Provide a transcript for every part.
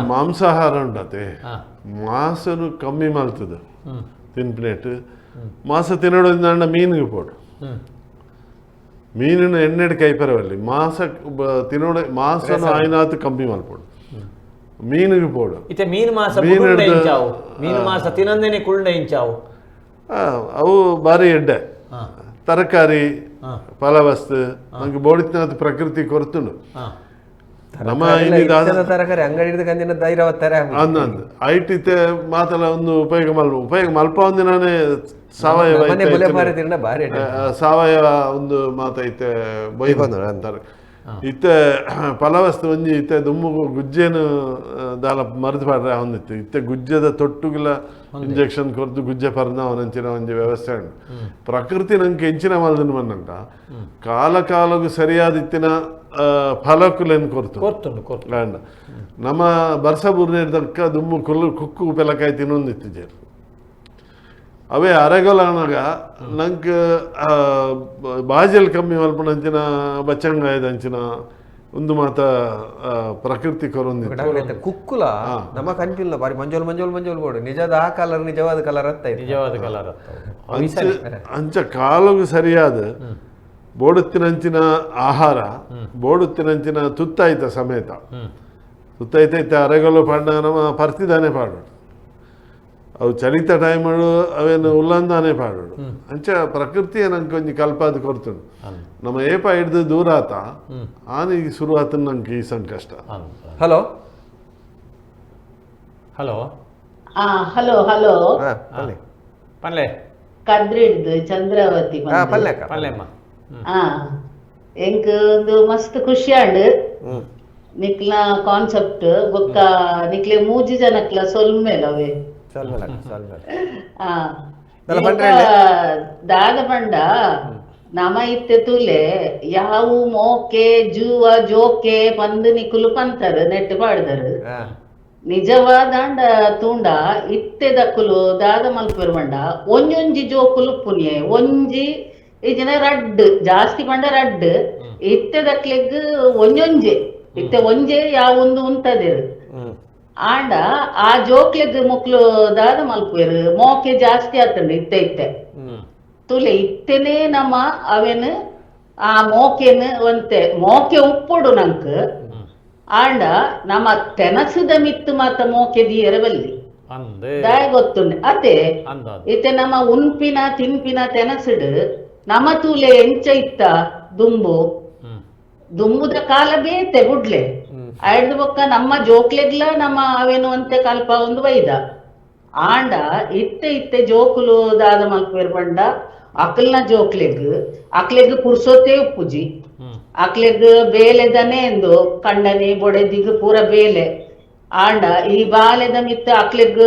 ಮಾಂಸಾಹಾರ ಉಂಡತೆ, ಮಾಸನು ಕಮ್ಮಿ ಮಲ್ತದ ತಿನ್ಪಿನೇಟ್. ಮಾಸ ತಿನ್ನೋದ್ರಿಂದ ಮೀನಿಗೆ ಪೋಡು. ಮೀನಿನ ಎಣ್ಣೆಡ್ ಕೈಪರವಲ್ಲಿ ಮಾಸ ತಿನ್ನೋಡ ಮಾಸನು ಆಯ್ನಾತ್ ಕಮ್ಮಿ ಮಲ್ಪೋಡು, ಮೀನಿಗೆ ಪೋಡು. ಇತ್ತೆ ಮೀನು ಮಾಸ ಮೀನ್ ಬುಡುಂಡ ಹಿಡ್ದು- ಇಂಚಾವು, ಮೀನು ಮಾಸ ತಿನಂದೇನೆ ಕುಳ್ಳ ಇಂಚಾವು. ಅವು ಬಾರಿ ಎಡ್ಡೆ. ತರಕಾರಿ, ಫಲವಸ್ತು ನಂಗೆ ಬೋಡಿತಿನಾತ್ ಪ್ರಕೃತಿ ಕೊರ್ತುಂಡು. ನಮ್ಮ ಇಲ್ಲಿ ತರಕಾರಿ ಅಂಗಡಿ ಹಿಡಿದು ಕಂದಿನ ಧೈರ್ಯವತ್ತಾರೆ. ಅಂದ್ ಅಂದ್ ಐಟ್ ಇತ್ತೆ ಮಾತಲ ಒಂದು ಉಪಯೋಗ ಮಲ್ಪ, ಉಪಯೋಗ ಮಲ್ಪ ಒಂದಿನಾನೇ ಸಾವಯವ ಮನೆ ಇತ್ತೆ ಬುಲೆ ಹೆಚ್ಚಿನ- ಬಾರಿ ತಿಂಡ ಬಾರಿ ಎಡ್ಡೆ. ಸಾವಯವ ಒಂದು ಮಾತೈತೆ ಬೈದು ಅಂತಾರೆ. ಇತ್ತೆ ಫಲವಸ್ತು ಒಂಜಿ ಇತ್ತೆ ದುಮ್ಮುಗು ಗುಜ್ಜೆನು ದಾಲ ಮರ್ದ್ ಪಾಡ್ರೆ ಅವನಿತ್ತು. ಇತ್ತೆ ಗುಜ್ಜೆದ ತೊಟ್ಟುಗುಲ ಇಂಜೆಕ್ಷನ್ ಕೊರ್ದು ಗುಜ್ಜೆ ಪರ್ನ ಅವನಂಚಿನ ಒಂಜಿ ವ್ಯವಸ್ಥೆ ಉಂಡು. ಪ್ರಕೃತಿ ನಂಗೆ ಎಂಚಿನ ಮಲ್ದನ್ ಬಂದಂಟ ಕಾಲ ಕಾಲಗು ಸರಿಯಾದ ಇತ್ತಿನ ಫಲಕುಲೆನ್ ಕೊರ್ತು. ಕೊರ್ತುಂಡು, ಕೊರ್ತು. ಗಾಂಡ ನಮ್ಮ ಬರ್ಸ ಬೂರ್ನೇರ್ದಕ್ಕ ದುಮ್ಮು ಕುಲ್ಲು ಕುಕ್ಕು ಪೆಲಕಾಯಿ ತಿನ್ನೊಂದಿತ್ತಿಜೆರ್. ಅವೇ ಅರೆಗೊಲಾನಗ ನಂಕ್ ಬಾಜಲ್ ಕಮ್ಮಿ ಮಲ್ಪುನಂಚಿನ ಬಚ್ಚಂಗಾಯದಂಚಿನ ಒಂದು ಮಾತ ಪ್ರಕೃತಿ ಕೊರೊಂದಿತ್ತು. ಡಾಕ್ಟರ್, ಕುಕ್ಕುಲ ನಮ್ಮ ಕನ್ಪಿಲ್ಲ, ಬಾರಿ ಮಂಜೋಲ್ ಮಂಜೋಲ್ ಮಂಜೋಲ್ ಬೋಡು. ನಿಜದ ಆ ಕಲರ್ ನಿಜವಾದ ಕಲರ್ ಅತ್ತ ಇದು. ನಿಜವಾದ ಕಲರ್. ಅಂಚ ಅಂಚ ಕಾಲಗು ಸರಿಯಾದ ಬೋಡುತ್ತಿನಂಚಿನ ಆಹಾರ, ಬೋಡುತ್ತಿನಂಚಿನ ತುತ್ತಾಯ್ತ ಸಮೇತ ತುತ್ತೈತೆ. ಇತ್ತೆ ಅರೆಗಲ್ಲು ಪಾಂಡ ನಮ್ಮ ಪರ್ತಿದಾನೆ ಪಾಡೋಡು, ಅವು ಚಳಿತ ಟೈಮಡು ಅವೇನು ಉಲ್ಲಂದಾನೆ ಪಾಡೋಡು. ಅಂಚ ಪ್ರಕೃತಿಯ ನಂಗೆ ಒಂಜಿ ಕಲ್ಪಾದ ಕೊರ್ತುಂಡು. ನಮ್ಮ ಏಪ ಹಿಡ್ದು ದೂರ ಆತ ಆನಿಗೆ ಶುರು ಆತ ನಂಗೆ ಈ ಸಂಕಷ್ಟ. Hello. Hello. Hello hello. ಹಾ, ಪಲ್ಲೆ. ಪಲ್ಲೆ. ಕದ್ರಿಡ್ದು ಚಂದ್ರಾವತಿ. ಹಾ, ಪಲ್ಲೆ ಅಕ್ಕ. ಪಲ್ಲೆಮ್ಮ. ಎಂಕ್ ಒಂದು ಮಸ್ತ್ ಖುಷಿ ಆಂಡ್ ನಿಕ್ಲ ಕಾನ್ಸೆಪ್ಟ್ ಬೊಕ್ಕ ನಿಕ್ಲೆ ಮೂಜಿ ಜನಕ್ಲ ಸೊಲ್ಮೆಲ್ ಅವೇ. ಸಲ್ಮೇಲೆ ಅಕ್ಕ, ಸಲ್ಮೇಲೆ. ಬೊಕ್ಕ ದಲ್ಲ ಪಂಡ್ರೆ ಎಳ್ಳೆ. ದಾದ ಪಂಡ ನಮ ಇತ್ತೆ ತೂಲೆ ಯಾವು ಮೋಕೆ ಜೂವ ಜೋಕೆ ಪಂದ್ ನಿಕುಲು ಪಂತರ್ ನೆಟ್ ಪಾಡ್ದರು. ನಿಜವಾದಾಂಡ ತೂಂಡ ಇತ್ತೆ ದಕ್ಕುಲು ದಾದ ಮಲ್ಪೆರ್ ಪಂಡ ಒಂಜೊಂಜಿ ಜೋಕುಲು ಪುನಿಯೆ ಒಂಜಿ ಇಜಿನ ರಡ್ಡ್, ಜಾಸ್ತಿ ಪಂಡ ರಡ್ಡ್. ಇತ್ತೆ ದಕ್ಲೆಗ್ ಒಂಜೊಂಜೆ, ಇತ್ತೆ ಒಂಜೆ ಯಾವೊಂದು ಉಂತದೆರ್. ಆಂಡ ಆ ಜೋಕ್ಲೆಗ್ ಮೊಕ್ಲು ದಾದ ಮಲ್ಪುವೆರ್, ಮೋಕೆ ಜಾಸ್ತಿ ಆತುಂಡು ಇತ್ತೆ ಇತ್ತೆ. ತೂಲೆ ಇತ್ತೆನೇ ನಮ್ಮ ಅವೆನ್ ಆ ಮೋಕೆನ್ ಒಂತೆ ಮೋಕೆ ಉಪ್ಪೊಡು ನಂಕ್. ಆಂಡ ನಮ್ಮ ತೆನಸದ ಮಿತ್ತು ಮಾತ ಮೋಕೆ ದೀಯರ ಬಲ್ಲಿ. ಅಂದ್. ದಾಯ ಗೊತ್ತುಂಡು ಅತೆ. ಅಂದ. ಇತ್ತೆ ನಮ್ಮ ಉನ್ಪಿನ ತಿನ್ಪಿನ ತೆನಸುಡು ನಮ ತೂಲೆ ಎಂಚ ಇತ್ತ ದುಂಬು. ದುಂಬುದ ಕಾಲ ಬೇತೆ ಬುಡ್ಲೆ ಆಯ್ದು ಬೊಕ್ಕ ನಮ್ಮ ಜೋಕ್ಲೆಗ್ಲ ನಮ್ಮ ಅವೇನು ಅಂತೆ ಕಲ್ಪ ಒಂದು ವೈದ. ಆಂಡ ಇತ್ತೆ ಇತ್ತೆ ಜೋಕುಲು ದಾದ ಮಲ್ಪುವೆರ್ ಪಂಡ ಅಕಲ್ನ ಜೋಕ್ಲೆಗ್ ಅಕ್ಲೆಗ್ ಪುರ್ಸೊತ್ತೇ ಉಪ್ಪುಜಿ. ಅಕ್ಲೆಗ್ ಬೇಲೆದನೆ ಎಂದು ಕಂಡನಿ ಬೊಡೆದಿಗ್ ಪೂರ ಬೇಲೆ. ಆಂಡ ಈ ಬಾಲೆದ ಮಿತ್ತ ಅಕ್ಲೆಗ್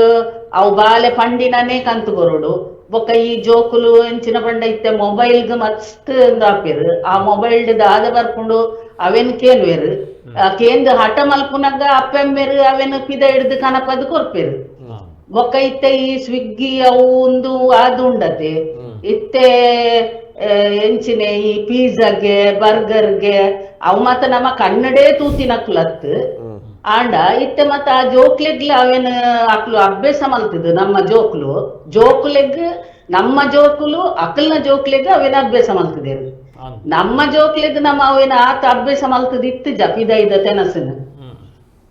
ಅವು ಬಾಲೆ ಪಂಡಿನನೇ ಕಂತು ಕೊರೊಡು. ಬೊಕ್ಕ ಈ ಜೋಕುಲು ಎಂಚಿನ ಪಂಡ ಇತ್ತೆ ಮೊಬೈಲ್ಗ್ ಮಸ್ತ್ ಆಪೆರ್. ಆ ಮೊಬೈಲ್ ದಾದ ಬರ್ಪುಂಡು ಅವೆನ್ ಕೇನುವೆರ್. ಕೇಂದ್ ಹಠ ಮಲ್ಪುನಗ ಅಪ್ಪೆಮ್ಮೆರ್ ಅವೆನ್ ಪಿದ ಹಿಡ್ದು ಕನಪದ್ ಕೊರ್ಪೆರ್. ಬೊಕ್ಕ ಇತ್ತೆ ಈ ಸ್ವಿಗ್ಗಿ ಅವು ಒಂದು ಅದು ಉಂಡತೆ. ಇತ್ತೆ ಎಂಚಿನೆ ಈ ಪಿಜ್ಜಾಗೆ ಬರ್ಗರ್ಗೆ ಅವು ಮಾತ ನಮ್ಮ ಕನ್ನಡೇ ತೂತಿನಕ್ಲತ್. ಆಂಡ ಇತ್ತೆ ಮತ್ತ ಆ ಜೋಕ್ಲೆಗ್ಲ ಅವೇನ್ ಅಕ್ಲು ಅಭ್ಯಾಸ ಮಲ್ತಿದ್ದು ನಮ್ಮ ಜೋಕ್ಲು ಜೋಕುಲೆಗ್, ನಮ್ಮ ಜೋಕುಲು ಅಕಲ್ನ ಜೋಕ್ಲೆಗ್ ಅವೇನ ಅಭ್ಯಾಸ ಮಲ್ತಿದ್ದೇರು. ನಮ್ಮ ಜೋಕ್ಲೆಗ್ ನಮ್ಮ ಅವೇನ ಆತ ಅಭ್ಯಾಸ ಮಲ್ತದ ಇತ್ತು ಪಿದೈದ ತೆನಸನ್.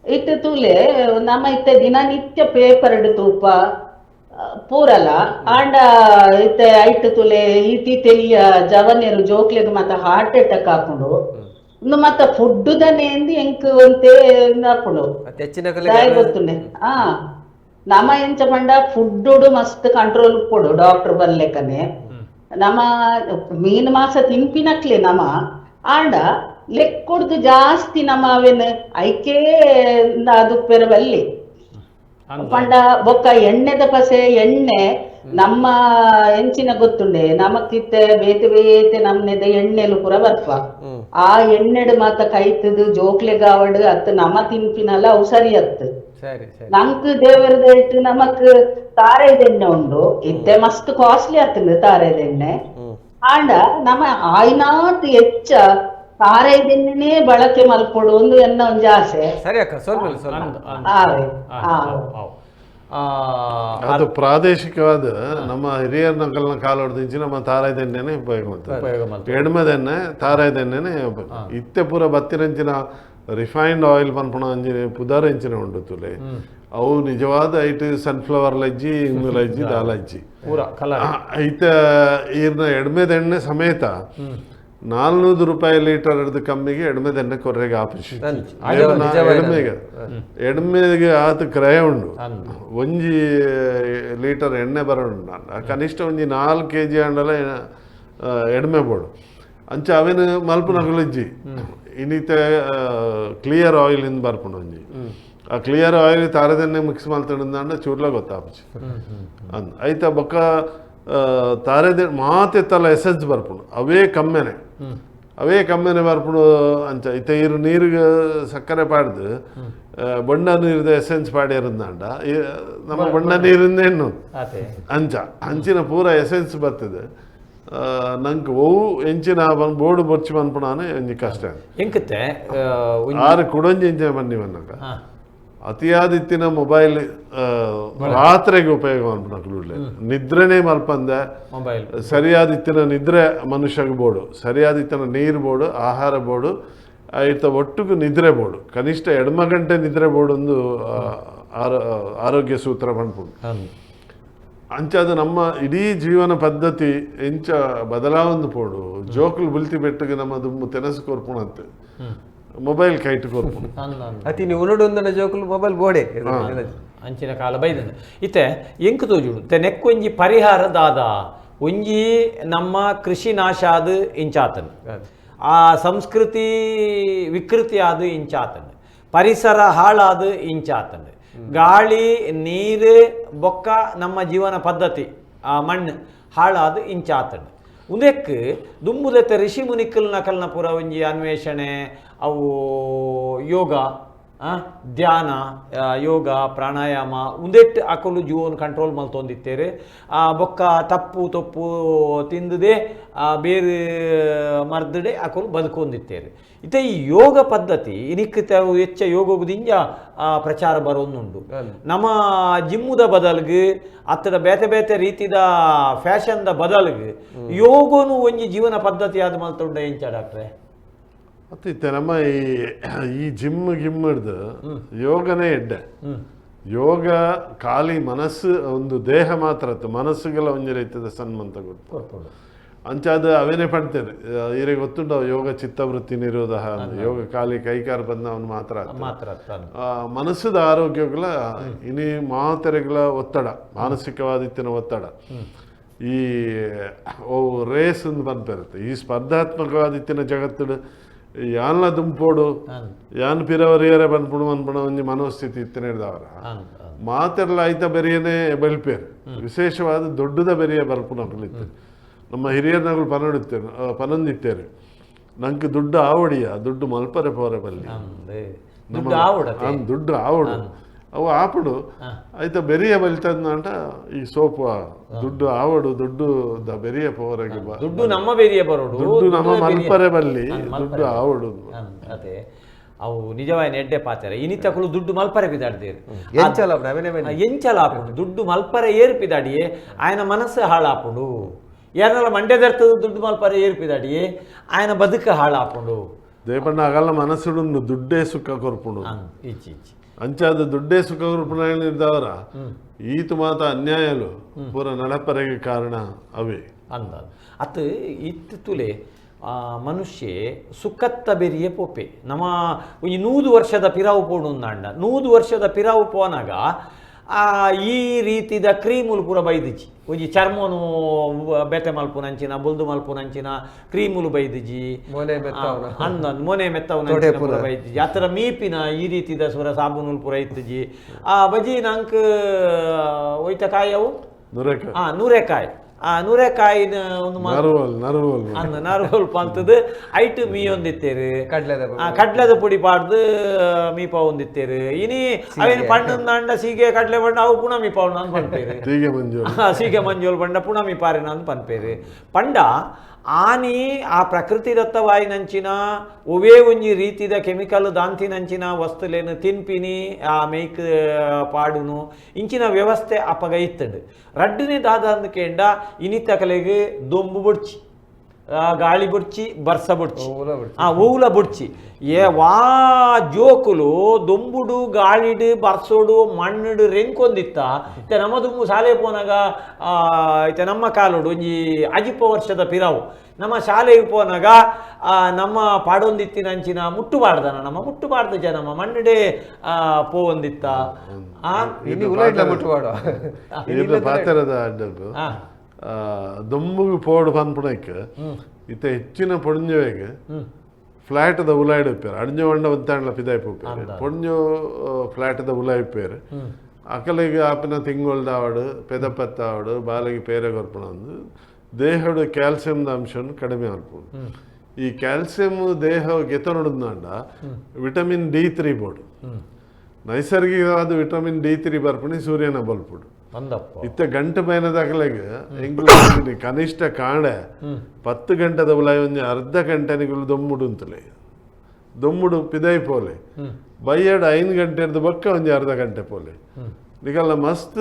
ಇತ್ತೆ ತೂಲೆ ನಮ್ಮ ಇತ್ತೆ ದಿನನಿತ್ಯ ಪೇಪರ್ ತೂಪ ಪೂರಲ. ಆಂಡ ಇತ್ತೆ ಐಟ್ ತುಲೆ ಈತಿ ತೆಲಿಯ ಜವನೆರು ಜೋಕ್ಲೆಗ್ ಮತ್ತ ಹಾರ್ಟ್ ಅಟ್ಯಾಕ್ ಹಾಕೊಂಡು ಉಂದು ಮತ್ತ ಫುಡ್ ದನೆ ಎಂದ್ ಎಂಕ್ ಒಂತೆ ಆಪುಂಡು. ದಾಯ ಗೊತ್ತುಂಡೆ ನಮ ಎಂಚ ಪಂಡ ಫುಡ್ಡು ಮಸ್ತ್ ಕಂಟ್ರೋಲ್ ಉಪ್ಪೊಡು. ಡಾಕ್ಟರ್ ಬರ್ಲೆಕ್ಕನೆ ನಮ ಮೀನು ಮಾಸ ತಿನ್ಪಿನಕ್ಲೆ ನಮ. ಆಂಡ ಲೆಕ್ಕೊಡ್ದು ಜಾಸ್ತಿ ನಮ್ಮ ಅವೇನು ಐಕೇ ಅದು ಬಲ್ಲಿ ಪಂಡ ಬೊಕ್ಕ ಎಣ್ಣೆದ ಪಸೆ ಎಣ್ಣೆ ನಮ್ಮ ಎಂಚಿನ ಗೊತ್ತುಂಡೆ ನಮಕ್ಕಿತ್ತೆ ಬೇತೆ ಬೇತೆ ನಮ್ನೆದ ಎಣ್ಣೆಲು ಪೂರ ಬರ್ಪ. ಆ ಎಣ್ಣೆಡ್ ಮಾತ ಕೈತದು ಜೋಕ್ಲೆಗಾವಡ್ ಅತ್ ನಮ ತಿನ್ಪಿನಲ್ಲ ಅವು ಸರಿ ಅತ್ತು. ನಂಕ್ ದೇವರದ ಇಟ್ಟು ನಮಕ್ ತಾರೆದ ಎಣ್ಣೆ ಉಂಡು. ಇತ್ತೆ ಮಸ್ತ್ ಕಾಸ್ಟ್ಲಿ ಆತುಂಡು ತಾರೆದ ಎಣ್ಣೆ. ಆಂಡ ನಮ ಆಯ್ನಾತ್ ಹೆಚ್ಚ ತಾರೈದೆಣ್ಣೆನೇ ಬಳಕೆ ಮಲ್ಪೊಡು ಒಂದು ಎನ್ನ ಒಂಜಿ ಆಸೆ. ಸರಿ ಅಕ್ಕ, ಸ್ವಲ್ಪ ಸ್ವಲ್ಪ ಆವೆ ಅದು ಪ್ರಾದೇಶಿಕವಾದ ನಮ್ಮ ಹಿರಿಯರ ನಕಲ್ನ ಕಾಲೊಡ್ದಿಂಚಿ ನಮ್ಮ ತಾರಾಯ್ದೆಣ್ಣೆನೆ ಉಪಯೋಗ ಮಾಡ್ತಾರೆ. ಎಡ್ಮದೆಣ್ಣೆ ತಾರಾಯ್ದೆಣ್ಣೆನೆ ಉಪಯೋಗ. ಇತ್ತೆ ಪೂರ ಬತ್ತಿರಂಚಿನ ರಿಫೈನ್ಡ್ ಆಯಿಲ್ ಪನ್ಪುಣ ಅಂಚಿನ ಪುದರ್ ಎಂಚಿನ ಉಂಡು ತುಲೆ ಅವು ನಿಜವಾದ ಐಟ್ ಸನ್ಫ್ಲವರ್ ಲಜ್ಜಿ ಇಂದು ಲಜ್ಜಿ ದಾಲಜ್ಜಿ ಪೂರ ಕಲರ್. ಐತ ಈರ್ನ ಎಡ್ಮೆದೆಣ್ಣೆ ಸಮೇತ 400 ರೂಪಾಯಿ ಲೀಟರ್ ಹಿಡಿದು ಕಮ್ಮಿಗೆ ಎಡ್ಮೆದೆಣ್ಣೆ ಕೊರ್ರೆಗೆ ಆಪಿಸಿ ಎಡ್ಮೆಗೆ ಎಡ್ಮೆಗೆ ಆತ ಕ್ರಯ ಉಂಡು. ಒಂಜಿ ಲೀಟರ್ ಎಣ್ಣೆ ಬರೋಣ ಕನಿಷ್ಠ ಒಂಜಿ 4 ಕೆಜಿ ಅಂಡಲ ಎಡ್ಮೆ ಬೋಡು. ಅಂಚ ಅವೇನು ಮಲ್ಪುನಕುಲು ಇಜ್ಜಿ ಇನ್ನಿತ ಕ್ಲಿಯರ್ ಆಯಿಲ್ ಇಂದ ಬರ್ಪುಂಡು ಒಂಜಿ ಆ ಕ್ಲಿಯರ್ ಆಯಿಲ್ ತಾರದೆಣ್ಣೆ ಮಿಕ್ಸ್ ಮಲ್ತಂಡ ಚೂರ್ಲ ಗೊತ್ತಾಪುಜಿ ಅಂದ್ ಐತ. ಬೊಕ್ಕ ತಾರೆದೆ ಮಾತೆತ್ತಲ್ಲ ಎಸೆನ್ಸ್ ಬರ್ಪುಂಡು ಅವೇ ಕಮ್ಮೆನೆ ಅವೇ ಕಮ್ಮೆನೆ ಬರ್ಪುಂಡು. ಅಂಚ ಇತ್ತ ಇರು ನೀರಿಗೆ ಸಕ್ಕರೆ ಪಾಡ್ದು ಬಣ್ಣ ನೀರ್ದ ಎಸೆನ್ಸ್ ಪಾಡಿರಂದಾಂಡ ನಮ್ಮ ಬಣ್ಣ ನೀರಿಂದ ಹೆಣ್ಣು ಅಂಚ ಅಂಚಿನ ಪೂರ ಎಸೆನ್ಸ್ ಬರ್ತದೆ. ನಂಗೆ ಒವು ಎಂಚಿನ ಬೋರ್ಡು ಬೊರ್ಚಿ ಮನ್ಪುಣಾನೆ ಒಂಜಿ ಕಷ್ಟ. ಎಂಕತ್ತೆ ಆರು ಕುಡೊಂಜಿ ಎಂಚಿನ ಬನ್ನಿ ಬನ್ನಕ ಅತಿಯಾದ ಇತ್ತಿನ ಮೊಬೈಲ್ ರಾತ್ರಿಗೆ ಉಪಯೋಗ ಮನ್ಪುನಕುಲು ನಿದ್ರೆನೇ ಮಲ್ಪಂದೆ ಮೊಬೈಲ್ ಸರಿಯಾದ ಇತ್ತಿನ ನಿದ್ರೆ ಮನುಷ್ಯಗೆ ಬೋಡು, ಸರಿಯಾದ ಇತ್ತಿನ ನೀರು ಬೋಡು, ಆಹಾರ ಬೋಡು, ಐತ ಒಟ್ಟುಗು ನಿದ್ರೆ ಬೋಡು, ಕನಿಷ್ಠ ಎಡ್ಮ ಗಂಟೆ ನಿದ್ರೆ ಬೋಡು ಒಂದು ಆರೋಗ್ಯ ಸೂತ್ರ ಪನ್ಪುಂಡು. ಅಂಚಾದ ನಮ್ಮ ಇಡೀ ಜೀವನ ಪದ್ಧತಿ ಎಂಚ ಬದಲಾವೊಂದು ಪೋಡು. ಜೋಕುಲು ಬುಲ್ತಿ ಬೆಟ್ಟಗೆ ನಮ್ಮ ದುಂಬು ತೆನಸು ಕೊರ್ಪುಣಂತೆ ಮೊಬೈಲ್ ಕೈಟ್ ಕೊರ್ಪುಣು ಅತಿ ನೀವು ಉನುಡು ಜೋಕುಲು ಮೊಬೈಲ್ ಬೋಡೆ ಅಂಚಿನ ಕಾಲ ಬೈದನ ಇತ್ತೆ ಎಂಕ್ ತೋಜುಡು ತೆ ನೆಕ್ಕೊಂಜಿ ಪರಿಹಾರ ದಾದ ಒಂಜಿ ನಮ್ಮ ಕೃಷಿ ನಾಶ ಆದ ಇಂಚಾತನ, ಆ ಸಂಸ್ಕೃತಿ ವಿಕೃತಿ ಆದ ಇಂಚಾತನ, ಪರಿಸರ ಹಾಳಾದ ಇಂಚಾತನ, ಗಾಳಿ ನೀರು ಬೊಕ್ಕ ನಮ್ಮ ಜೀವನ ಪದ್ಧತಿ ಆ ಮಣ್ಣು ಹಾಳಾದ ಇಂಚಾತನ. ಉಂದೆಕ್ ದುಂಬುದೆತ್ತ ಋಷಿ ಮುನಿಕಲ್ ನಕಲ್ನ ಪೂರ ಒಂಜಿ ಅನ್ವೇಷಣೆ ಅವು ಯೋಗ ಧ್ಯಾನ ಯೋಗ ಪ್ರಾಣಾಯಾಮ ಉಂದೆಟ್ ಅಕಲು ಜೀವನ ಕಂಟ್ರೋಲ್ ಮಲ್ತೊಂದಿತ್ತೇರು. ಬೊಕ್ಕ ತಪ್ಪು ತೊಪ್ಪು ತಿಂದದೆ ಬೇರೆ ಮರ್ದಡೆ ಅಕಲು ಬದುಕೊಂದಿತ್ತೇರು. ಇತ್ತೆ ಈ ಯೋಗ ಪದ್ಧತಿ ಇನಿಕ್ ಹೆಚ್ಚ ಯೋಗದಿಂಜ ಪ್ರಚಾರ ಬರೋದುಂಡು. ನಮ್ಮ ಜಿಮ್ಮುದ ಬದಲ್ಗ್ ಅತ್ತಡ ಬೇತೆ ಬೇತೆ ರೀತಿದ ಫ್ಯಾಷನ್ದ ಬದಲ್ಗ್ ಯೋಗನು ಒಂಜಿ ಜೀವನ ಪದ್ಧತಿ ಆದ ಮಲ್ತೊಂಡ ಎಂಚ ಡಾಕ್ಟ್ರೆ? ಮತ್ತೆ ನಮ್ಮ ಈ ಈ ಜಿಮ್ ಗಿಮ್ ಹಿಡ್ದು ಯೋಗನೇ ಎಡ್ಡೆ. ಯೋಗ ಖಾಲಿ ಮನಸ್ಸು ಒಂದು ದೇಹ ಮಾತ್ರ ಅತ್ತು ಮನಸ್ಸುಗಳ ಒಂಜಿ ರೀತಿಯ ಸನ್ಮಂತ ಗೊತ್ತು ಅಂಚಾದ ಅವೇನೇ ಪಡ್ತೇನೆ ಈರಿಗೆ ಗೊತ್ತುಂಟು ಯೋಗ ಚಿತ್ತವೃತ್ತಿ ನಿರೋಧ ಯೋಗ ಖಾಲಿ ಕೈಕಾರು ಬಂದ ಅವನು ಮಾತ್ರ ಮನಸ್ಸದ ಆರೋಗ್ಯಗಳ ಇನಿ ಮಾತೆರೆಗಳ ಒತ್ತಡ ಮಾನಸಿಕವಾದ ಒತ್ತಡ ಈ ಓ ರೇಸ್ ಅಂತ ಬಂದಿರುತ್ತೆ ಈ ಸ್ಪರ್ಧಾತ್ಮಕವಾದ ಜಗತ್ತು ಯಾನ್ಲ ದುಂಪೋಡು ಯಾನ್ ಪಿರವರಿಯರೆ ಬಂದ್ಪುಡು ಅನ್ಪುಣ ಒಂಜಿ ಮನೋಸ್ಥಿತಿ ಇತ್ತಿನ ಹಿಡ್ದವರ ಮಾತೆರ್ಲ ಐತ ಬೆರಿಯನೇ ಬೆಳ್ಪೇರು ವಿಶೇಷವಾದ ದೊಡ್ಡದ ಬೆರಿಯ ಬರ್ಪುನಕುಲು ನಮ್ಮ ಹಿರಿಯರ್ನಗಳು ಪನೊಡಿತ್ತೇನೆ ಪನೊಂದಿತ್ತೇರು ನಂಗೆ ದುಡ್ಡು ಆವಡಿಯ ದುಡ್ಡು ಮಲ್ಪರೆ ಪೋರೆ ಬಲ್ಲಿ ದುಡ್ಡು ಆವಡು ಅವು ಆಪುಡು ಐತ ಬೆರಿಯ ಬಲಿತಂದ ಈ ಸೋಪು ದುಡ್ಡು ಆವಡು ದುಡ್ಡು the ಬೆರಿಯ ಪೋರೆಗೆ ದುಡ್ಡು ನಮ್ಮ ಬೆರಿಯ ಬರೋಡು ದುಡ್ಡು ನಮ್ಮ ಮಲ್ಪರೆ ಬಲ್ಲಿ ದುಡ್ಡು ಆವಡು ಅದೇ ಅವು ನಿಜವಾದ ಎಡ್ಡೆ ಪಾತಾರೆ ಇನಿತಕುಲು ದುಡ್ಡು ಮಲ್ಪರೆ ಪಿದಾಡ್ದೇರು ಎಂಚಲ ಆಪುಂಡು ದುಡ್ಡು ಮಲ್ಪರೆ ಏರ್ಪಿದಾಡಿಯೇ ఆయన ಮನಸ್ಸು ಹಾಳಾಪುಂಡು ಯಾರನ್ನೆಲ್ಲ ಮಂಡ್ಯದರ್ತದ ದುಡ್ಡು ಮಲ್ಪರೆ ಏರ್ಪಿದಾಡಿಯೇ ఆయన ಬದುಕು ಹಾಳಾಪುಂಡು ದೇಪಣ್ಣ ಆಗಲ್ಲ ಮನಸ್ಸುಡು ದುಡ್ಡೇ ಸುಖ ಕೊರ್ಪುಂಡು ಇಚ್ಚಿ ಇಚ್ಚಿ ಅಂಚಾದ ದುಡ್ಡೇ ಸುಖ ಕೊರ್ಪುಣವರ ಈತು ಮಾತ ಅನ್ಯಾಯಲು ಪೂರ ನಡಪರೆಗೆ ಕಾರಣ ಅವೇ ಅಂದ ಅತ್ ಇತ್ತು ತುಲೆ ಮನುಷ್ಯ ಸುಖತ್ತ ಬೆರಿಯೇ ಪೋಪೆ ನಮ್ಮ ಈ 100 ವರ್ಷದ ಪಿರಾವು ಪೋಡು ಅಂಡ 100 ವರ್ಷದ ಪಿರಾವು ಪೋನಾಗ ಈ ರೀತಿದ ಕ್ರೀಮುಲು ಪೂರ ಬೈದಿಜಿ ಒಂಜಿ ಚರ್ಮನು ಬೇತೆ ಮಲ್ಪುನಂಚಿನ ಬೊಲ್ದು ಮಲ್ಪುನಂಚಿನ ಕ್ರೀಮುಲು ಬೈದಿಜಿ ಅಂದ ಮೊನೆ ಮೆತ್ತವನ ಪೂರ ಬೈದಿಜಿ ಆತರ ಮೀಪಿನ ಈ ರೀತಿದ ಸುರ ಸಾಬೂನುಲು ಪೂರ ಇತ್ತುಜಿ ಆ ಬಜಿ ನಂಕ್ ಒಯ್ತ ಕಾಯವು ನೂರೆಕಾಯಿ ಆ ನೂರೆಕಾಯಿನ ಒಂದು ನರುವಲ್ ಪಂತದ ಐಟ್ ಮೀ ಒಂದಿತ್ತೇರು ಕಡ್ಲೆದ ಪುಡಿ ಪಾಡ್ದು ಮೀಪ ಒಂದಿತ್ತೇರು ಇನಿ ಅವೇನು ಪಣ್ಣಂದಾಂಡ ಸೀಗೆ ಕಡ್ಲೆ ಬಣ್ಣ ಅವು ಪುಣ ಮೀಪ ಅಂತ ಪನ್ಪೇರು ಸೀಗೆ ಮಂಜೋಲ್ ಬಣ್ಣ ಪುಣ ಮೀಪಾರಿನ ಅಂತ ಪನ್ಪೇರು ಪಂಡ ಆನಿ ಆ ಪ್ರಕೃತಿ ದತ್ತವಾಯಿನಂಚಿನ ಒವೇ ಒಂಜಿ ರೀತಿದ ಕೆಮಿಕಲ್ ದಾಂತಿನಂಚಿನ ವಸ್ತುಲೇನು ತಿನ್ಪಿನಿ ಆ ಮೇಕ್ ಪಾಡುನು ಇಂಚಿನ ವ್ಯವಸ್ಥೆ ಅಪಗ ಇತ್ತಂಡು. ರಡ್ಡನೇ ದಾದ ಅಂದ್ಕೇಂಡ ಇನಿತಕಲೆಗ್ ದೊಂಬು ಬುಡ್ಚಿ, ಗಾಳಿ ಬುಡ್ಚಿ, ಬರ್ಸ ಬುಡ್ಚಿ, ಆ ಓವುಲ ಬುಡ್ಚಿ. ಏ ವಾ ಜೋಕುಲು ದೊಂಬುಡು ಗಾಳಿಡು ಬರ್ಸೋಡು ಮಣ್ಣುಡು ರೆಂಕೊಂದಿತ್ತ. ಇತ್ತೆ ನಮ್ಮ ದುಂಬು ಶಾಲೆ ಪೋನಾಗ ಇತ್ತೆ ನಮ್ಮ ಕಾಲೋಡು ಒಂಜಿ ಅಜಿಪ ವರ್ಷದ ಪಿರಾವು ನಮ್ಮ ಶಾಲೆಗೆ ಪೋನಾಗ ನಮ್ಮ ಪಾಡೊಂದಿತ್ತಿನಂಚಿನ ಮುಟ್ಟು ಬಾಡ್ದನ, ನಮ್ಮ ಮುಟ್ಟು ಬಾಡ್ದ ಜನ ನಮ್ಮ ಮಣ್ಣುಡೆ ಪೋವೊಂದಿತ್ತ. ದೊಂಬುಗು ಪೋಡು ಪನ್ಪುಣಕ್ಕೆ ಇತ್ತೆ ಹೆಚ್ಚಿನ ಪೊಂಜೊವೆಗ್ ಫ್ಲಾಟ್ದ ಉಲಾಯ್ಡ್ ಉಪ್ಪೇರು ಅಡ್ಜ వంಡ ಒಂತಾಂಡ್ಲ ಪಿದಾಯಿ ಪೋಪೇರು ಪೊಂಜೊ ಫ್ಲಾಟ್ದ ಉಲಾಯ್ ಉಪ್ಪೇರು ಅಕಲಿಗೆ ಆಪಿನ ತಿಂಗೊಳ್ದಾವಡು ಪೆದಪತ್ತಾವಡು ಬಾಲಿಗೆ ಪೇರೆ ಕೊರ್ಪುಣ ಅಂದು ದೇಹಡು ಕ್ಯಾಲ್ಸಿಯಂದ ಅಂಶವನ್ನು ಕಡಿಮೆ ಆಲ್ಪುಂಡು. ಈ ಕ್ಯಾಲ್ಸಿಯಂ ದೇಹ ಗೆತನೊಡುಂದಾಂಡ vitamin D3 board ನೈಸರ್ಗಿಕವಾದ ವಿಟಮಿನ್ D3 ಬರ್ಪುಣಿ ಸೂರ್ಯನ ಬಲ್ಪುಡು. ಇತ್ತ ಗಂಟೆ ಬೈನದಾಗಲಾಗ ಎಂಗ್ಲು ಕನಿಷ್ಠ ಕಾಣೆ 10 ಗಂಟೆದ ಉಲಾಯಿ ಒಂಜಿ ಅರ್ಧ ಗಂಟೆ ನಿಗುಲು ದೊಮ್ಮುಡು ಅಂತಲೇ ದೊಮ್ಮುಡು ಪಿದೈ ಪೋಲೆ ಬೈಯಡ್ 5 ಗಂಟೆರ್ದು ಬೊಕ್ಕ ಒಂಜಿ ಅರ್ಧ ಗಂಟೆ ಪೋಲೆ ನಿಗಲ್ಲ ಮಸ್ತ್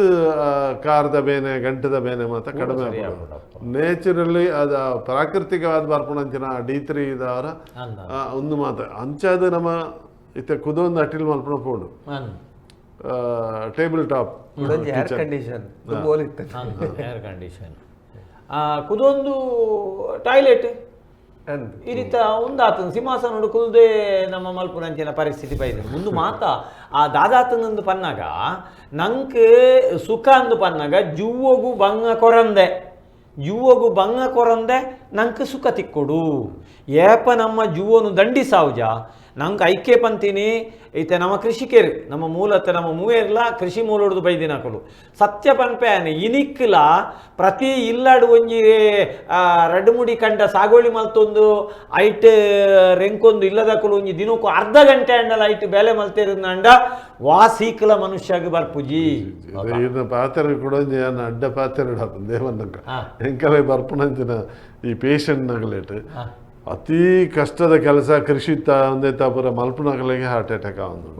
ಕಾರದ ಬೇನೆ ಗಂಟೆದ ಬೇನೆ ಮಾತ್ರ ಕಡಿಮೆ ಆಪುಂಡು. ನೇಚುರಲಿ ಅದು ಪ್ರಾಕೃತಿಕವಾದ ಬರ್ಪುಣಂಚಿನ D3 ಇದಾವರ ಒಂದು ಮಾತ್ರ ಅಂಚಾದ ನಮ್ಮ ಇತ್ತ ಕುದೊಂದು ಅಟಿಲ್ ಮಲ್ಪುಣ ಪೋಡು table top air condition air condition ಕುದೊಂದು toilet ಈ ರೀತ ಉಂದಾತನ ಸಿಂಹಾಸನ ಕುಲ್ದೆ ನಮ್ಮ ಮಲ್ಪುನಂಚಿನ ಪರಿಸ್ಥಿತಿ ಬೈದ ಮುಂದು ಮಾತ ಆ ದಾದಾತನಂದು ಪನ್ನಾಗ ನಂಕ್ ಸುಖ ಅಂದು ಪನ್ನಾಗ ಜುವ್ವಗು ಬಂಗ ಕೊರಂದೆ, ಜುವ್ವಗು ಬಂಗ ಕೊರಂದೆ ನಂಕ್ ಸುಖ ತಿಕ್ಕೊಡು. ಏಪ ನಮ್ಮ ಜುವ್ವನು ದಂಡಿಸಾವುಜ ನಂಗೆ ಐಕ್ಯ ಪಂತೀನಿ ಈತ ನಮ್ಮ ಕೃಷಿಕರು ನಮ್ಮ ಮೂಲತ ನಮ್ಮ ಮೂವೇರ್ಲ ಕೃಷಿ ಮೂಲೊಡ್ದು ಬೈದಿನಕಲು ಸತ್ಯ ಪನ್ಪೇನೆ ಇನಿಕ್ಲ ಪ್ರತಿ ಇಲ್ಲಾಡು ಒಂಜಿ ರಡ್ಡುಮುಡಿ ಕಂಡ ಸಾಗೋಳಿ ಮಲ್ತೊಂದು ಐಟ್ ರೆಂಕೊಂದು ಇಲ್ಲದಕಲು ಒಂಜಿ ದಿನಕ್ಕೂ ಅರ್ಧ ಗಂಟೆ ಅಂಡಲ ಐಟ್ ಬೇಲೆ ಮಲ್ತಿರಂಡ ವಾ ಸೀಕ್ಲ ಮನುಷ್ಯಗೆ ಬರ್ಪುಜಿ. ಪಾತ್ರ ಕೂಡ ಅಡ್ಡ ಪಾತ್ರ ದೇವನ್ನಕ ಎಂಕಲೆ ಬರ್ಪುನಂಚಿನ ಈ ಪೇಷಂಟ್ ನಗಲೇಟ್ ಅತಿ ಕಷ್ಟದ ಕೆಲಸ ಕೃಷಿ ಒಂದೇ ತಾಪುರ ಮಲ್ಪುನಕಲಿಗೆ ಹಾರ್ಟ್ ಅಟ್ಯಾಕ್ ಆವೊಂದು.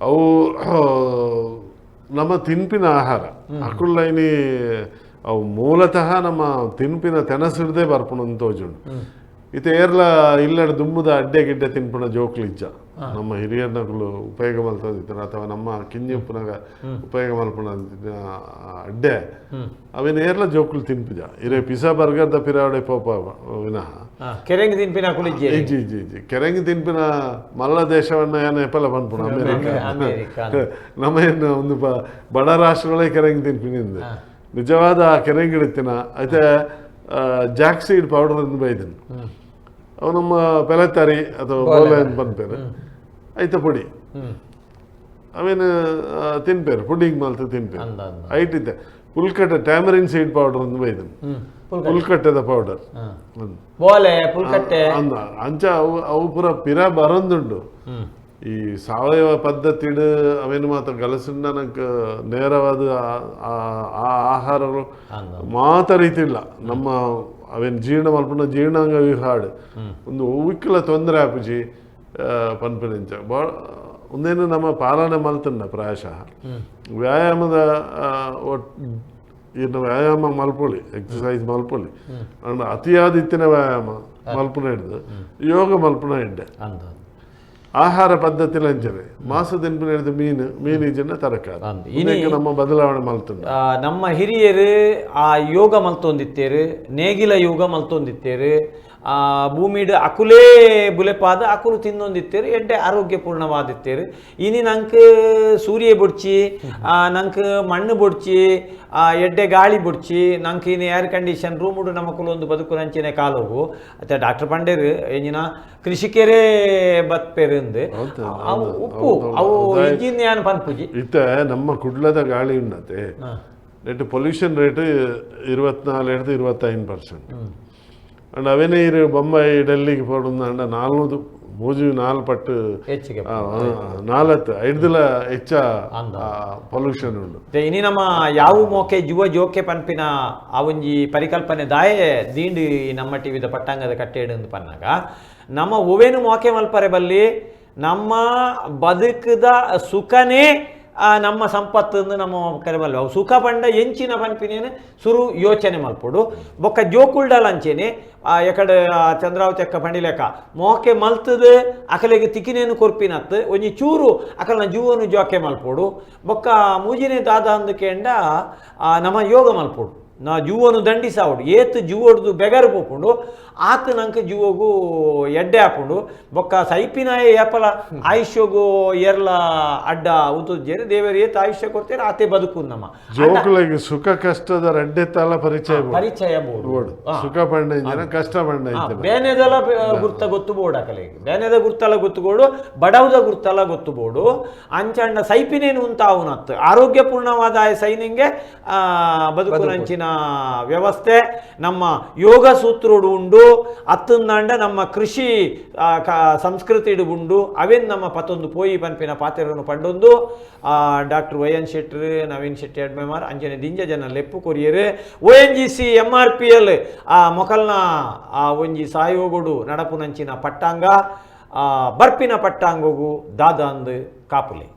ಅವು ನಮ್ಮ ತಿನ್ಪಿನ ಆಹಾರ ಅಕುಲ್ಲೈನಿ ಅವು ಮೂಲತಃ ನಮ್ಮ ತಿನ್ಪಿನ ತೆನಸಿಡ್ದೇ ಬರ್ಪುಣ ತೋಜುಂಡು. ಇತ್ತೆ ಏರ್ಲ ಇಲ್ಲಡ ದುಂಬುದ ಅಡ್ಡೆ ಗಿಡ್ಡೆ ತಿನ್ಪುಣ ಜೋಕ್ಲಿಜ್ಜ ನಮ್ಮ ಹಿರಿಯರ್ನಕುಲು ಉಪಯೋಗ ಮಲ್ತೊಂದಿತ್ತೆರ್ ಅಥವಾ ನಮ್ಮ ಕಿಂಜಿ ಉಪ್ಪುನಗ ಉಪಯೋಗ ಮಲ್ಪುನ ಅಡ್ಡೆ ಅವೇನು ಏರ್ಲ ಜೋಕುಲು ತಿನ್ಪುಜ ಇರೆ ಪಿಜ್ಜಾ ಬರ್ಗರ್ದ ಪಿರಾವಡೆ ಪೋಪ ವಿನಃ ಕೆರೆಂಗ್ ತಿನ್ಪಿನ ಅಕುಲು ಇಜ್ಜಿ ಇಜ್ಜಿ ಇಜ್ಜಿ ಕೆರೆಂಗ್ ತಿನ್ಪಿನ ಮಲ್ಲ ದೇಶವನ್ನ ಏನ ಎಪಲ ಪನ್ಪುಣ ಅಮೇರಿಕ ನಮ್ಮ ಏನು ಒಂದು ಬಡ ರಾಷ್ಟ್ರಗಳೇ ಕೆರೆಂಗ್ ತಿನ್ಪಿನಿಂದ ನಿಜವಾದ ಆ ಕೆರೆಂಗ್ ಇಡ್ತಿನ అయితే Jack seed powder ಅಂತ ಬೈದನು ಅವು ನಮ್ಮ ಪೆಲೆತಾರಿ ಅಥವಾ ಬೋಲೆ ಅಂತ ಪನ್ಪೇರು ಐತ ಪುಡಿ ಅವೇನು ತಿನ್ಪೇರು ಪುಡಿಂಗ್ ಮಲ್ತು ತಿನ್ಪೇರು ಐಟ್ ಇದ್ದೆ ಪುಲ್ಕಟ್ಟೆ tamarind seed powder ಅಂತ ಬೈದನು ಪುಲ್ಕಟ್ಟೆದ ಪೌಡರ್ ಬೋಲೆ ಪುಲ್ಕಟ್ಟೆ ಅಂಚ ಅವು ಅವು ಪೂರ ಪಿರ ಬರೊಂದುಂಡು. ಈ ಸಾವಯವ ಪದ್ಧತಿಡು ಅವೇನು ಮಾತ್ರ ಗಲಸುಂಡ ನಂಗೆ ನೇರವಾದ ಆ ಆಹಾರಗಳು ಮಾತ ರೀತಿ ಇಲ್ಲ ನಮ್ಮ ಅವೇನು ಜೀರ್ಣ ಮಲ್ಪುನ ಜೀರ್ಣಾಂಗ ವಿಹಾಡು ಒಂದು ಒವ್ವಿಕ್ಕಲ ತೊಂದರೆ ಆಪುಜಿ ಪನ್ಪಿನಿಂಚ ಒಂದೇನು ನಮ್ಮ ಪಾಲನೆ ಮಲ್ತಂಡ ಪ್ರಾಯಶಃ ವ್ಯಾಯಾಮದ ಇನ್ನು ವ್ಯಾಯಾಮ ಮಲ್ಪೊಳಿ ಎಕ್ಸಸೈಸ್ ಮಲ್ಪೊಳಿ ಅಂಡ್ ಅತಿಯಾದ ಇತ್ತಿನ ವ್ಯಾಯಾಮ ಮಲ್ಪುನ ಹಿಡ್ದು ಯೋಗ ಮಲ್ಪುನ ಹಿಡ್ಡೆ ಆಹಾರ ಪದ್ಧತಿ ಅಂಚನೆ ಮಾಸ ತಿನ್ಪಿನ ಹಿಡಿದು ಮೀನು ಮೀನು ಇಜ್ಜಿಂಡ ತರಕಾರಿ ನಮ್ಮ ಬದಲಾವಣೆ ಮಲ್ತುಂಡು. ನಮ್ಮ ಹಿರಿಯರು ಆ ಯೋಗ ಮಲ್ತೊಂದಿತ್ತೇರು, ನೇಗಿಲ ಯೋಗ ಮಲ್ತೊಂದಿತ್ತೇರು, ಆ ಭೂಮಿಡ್ ಅಕುಲೇ ಬುಲೆಪಾದ ಅಕುಲು ತಿನ್ನೊಂದಿತ್ತೇರು, ಎಡ್ಡೆ ಆರೋಗ್ಯಪೂರ್ಣವಾದಿತ್ತೇರು. ಇನಿ ನಂಕ್ ಸೂರ್ಯ ಬುಡ್ಚಿ, ನಂಕ್ ಮಣ್ಣು ಬುಡ್ಚಿ, ಎಡ್ಡೆ ಗಾಳಿ ಬುಡ್ಚಿ, ನಂಕ್ ಇನಿ ಏರ್ ಕಂಡೀಷನ್ ರೂಮುಡು ನಮಕುಲು ಒಂದು ಬದುಕು ನಂಚಿನ ಕಾಲೋಗು. ಅತ್ತೆ ಡಾಕ್ಟರ್ ಪಂಡೇರು ಏನಿನ ಕೃಷಿಕರೇ ಬತ್ಪೇರು ಅವು ಉಪ್ಪು ಅವು ಇಂಜಿನ್ ಪನ್ಪುಜಿ. ಇತ್ತ ನಮ್ಮ ಕುಡ್ಲದ ಗಾಳಿ ಉನ್ನತೆ rate pollution rate 24 ಹಿಡ್ದು 25%. ಅಂಡ ಅವೇನೇ ಇರು ಬೊಂಬೈ ಡೆಲ್ಲಿಗೆ ಪೋಡುಂದಾಂಡ 400 3 4 ಪಟ್ಟು ಹೆಚ್ಚಿಗೆ ನಾಲತ್ತು ಐಡ್ದಲ ಹೆಚ್ಚ ಅಂದ. ಪೊಲ್ಯೂಷನ್ ಉಂಡು. ಇನಿ ನಮ್ಮ ಯಾವ ಮೋಕೆ ಜುವ ಜೋಕೆ ಪನ್ಪಿನ ಆ ಒಂಜಿ ಪರಿಕಲ್ಪನೆ ದಾಯೆ ದಿಂಡು ಈ ನಮ್ಮ ಟಿವಿದ ಪಟ್ಟಾಂಗದ ಕಟ್ಟೇಡು ಅಂದ್ ಪನ್ನಾಗ ನಮ್ಮ ಒವೇನು ಮೋಕೆ ಮಲ್ಪರೆ ಬಲ್ಲಿ ನಮ್ಮ ಬದುಕದ ಸುಖನೇ ನಮ್ಮ ಸಂಪತ್ತು ನಮ್ಮ ಕರೆಬಲ್ವ ಅವು ಸುಖ ಪಂಡ ಎಂಚಿನ ಪನ್ಪಿನೇನು ಸುರು ಯೋಚನೆ ಮಲ್ಪೊಡು. ಬೊಕ್ಕ ಜೋಕುಲ್ಡಲ ಅಂಚೆನೆ ಎಕಡೆ ಚಂದ್ರಾವತಿ ಅಕ್ಕ ಪಂಡಿಲೆಕ್ಕ ಮೋಕೆ ಮಲ್ತದ ಅಕಲೆಗೆ ತಿಕ್ಕಿನೇನು ಕೊರ್ಪಿನತ್ತು ಒಂಜಿ ಚೂರು ಅಕಲ್ನ ಜೀವನು ಜೋಕೆ ಮಲ್ಪೊಡು. ಬೊಕ್ಕ ಮೂಜಿನೇ ದಾದ ಅಂದಕೆಂಡ ನಮ್ಮ ಯೋಗ ಮಲ್ಪೊಡು. ನಾ ಜೂವನು ದಂಡಿಸಾವಡು ಏತ್ ಜೂವಡ್ದು ಬೆಗರು ಪೋಪುಂಡು ಆತ್ ನಂಕ್ ಜೂವಗು ಎಡ್ಡೆ ಆಪುಂಡು. ಬೊಕ್ಕ ಸೈಪಿನಾಯ ಏಪಲ ಆಯುಷ್ಯಗು ಏರ್ಲ ಅಡ್ಡ ಉಂತುಜೇರು ದೇವರು ಏತ್ ಆಯುಷ್ಯ ಕೊಡ್ತೇರೆ ಆತೆ ಬದುಕು ನಮ್ಮ ಜೋಕುಲೆಗ್ ಸುಖ ಕಷ್ಟದ ರಡ್ಡೆ ತಲ ಪರಿಚಯ ಬೋಡು. ಪರಿಚಯ ಬೋಡು. ಬೋಡು. ಸುಖ ಪಂಡ ಇಂಜಿನ ಕಷ್ಟ ಪಂಡ ಇಂಚಿನ. ಬೇನೆದಲ ಗುರ್ತ ಗೊತ್ತು ಬೋಡು ಅಕಲೆಗ್ ಬೇನೆದ ಗುರ್ತಲ ಗೊತ್ತುಗೋಡು ಬಡವುದ ಗುರ್ತಲ ಗೊತ್ತು ಬೋಡು. ಅಂಚಂಡ ಸೈಪಿನೇನು ಉಂತಾವುನತ್ತು ಆರೋಗ್ಯಪೂರ್ಣವಾದ ಆಯ ಸೈನಿಂಗೆ ಬದುಕುನಂಚಿನ ವ್ಯವಸ್ಥೆ ನಮ್ಮ ಯೋಗ ಸೂತ್ರೋಡು ಉಂಡು. ಅತ್ತಂದಾಂಡ ನಮ್ಮ ಕೃಷಿ ಸಂಸ್ಕೃತಿಡು ಉಂಡು. ಅವೇನ್ ನಮ್ಮ ಪತ್ತೊಂದು ಪೋಯಿ ಪನ್ಪಿನ ಪಾತೆರನ್ನು ಪಂಡೊಂದು doctor Y N Shettar Naveen Shetty ಅಡ್ಮೆಮಾರ್ ಅಂಚನೆ ದಿಂಜ ಜನ ಲೆಪ್ಪು ಕೊರಿಯರು O N G C M R P L ಮೊಕಲ್ನ ಒಂಜಿ ಸಹಯೋಗಡು ನಡಪುನಂಚಿನ ಪಟ್ಟಾಂಗ ಬರ್ಪಿನ ಪಟ್ಟಾಂಗಗು ದಾದಾಂದು ಕಾಪುಲೆ.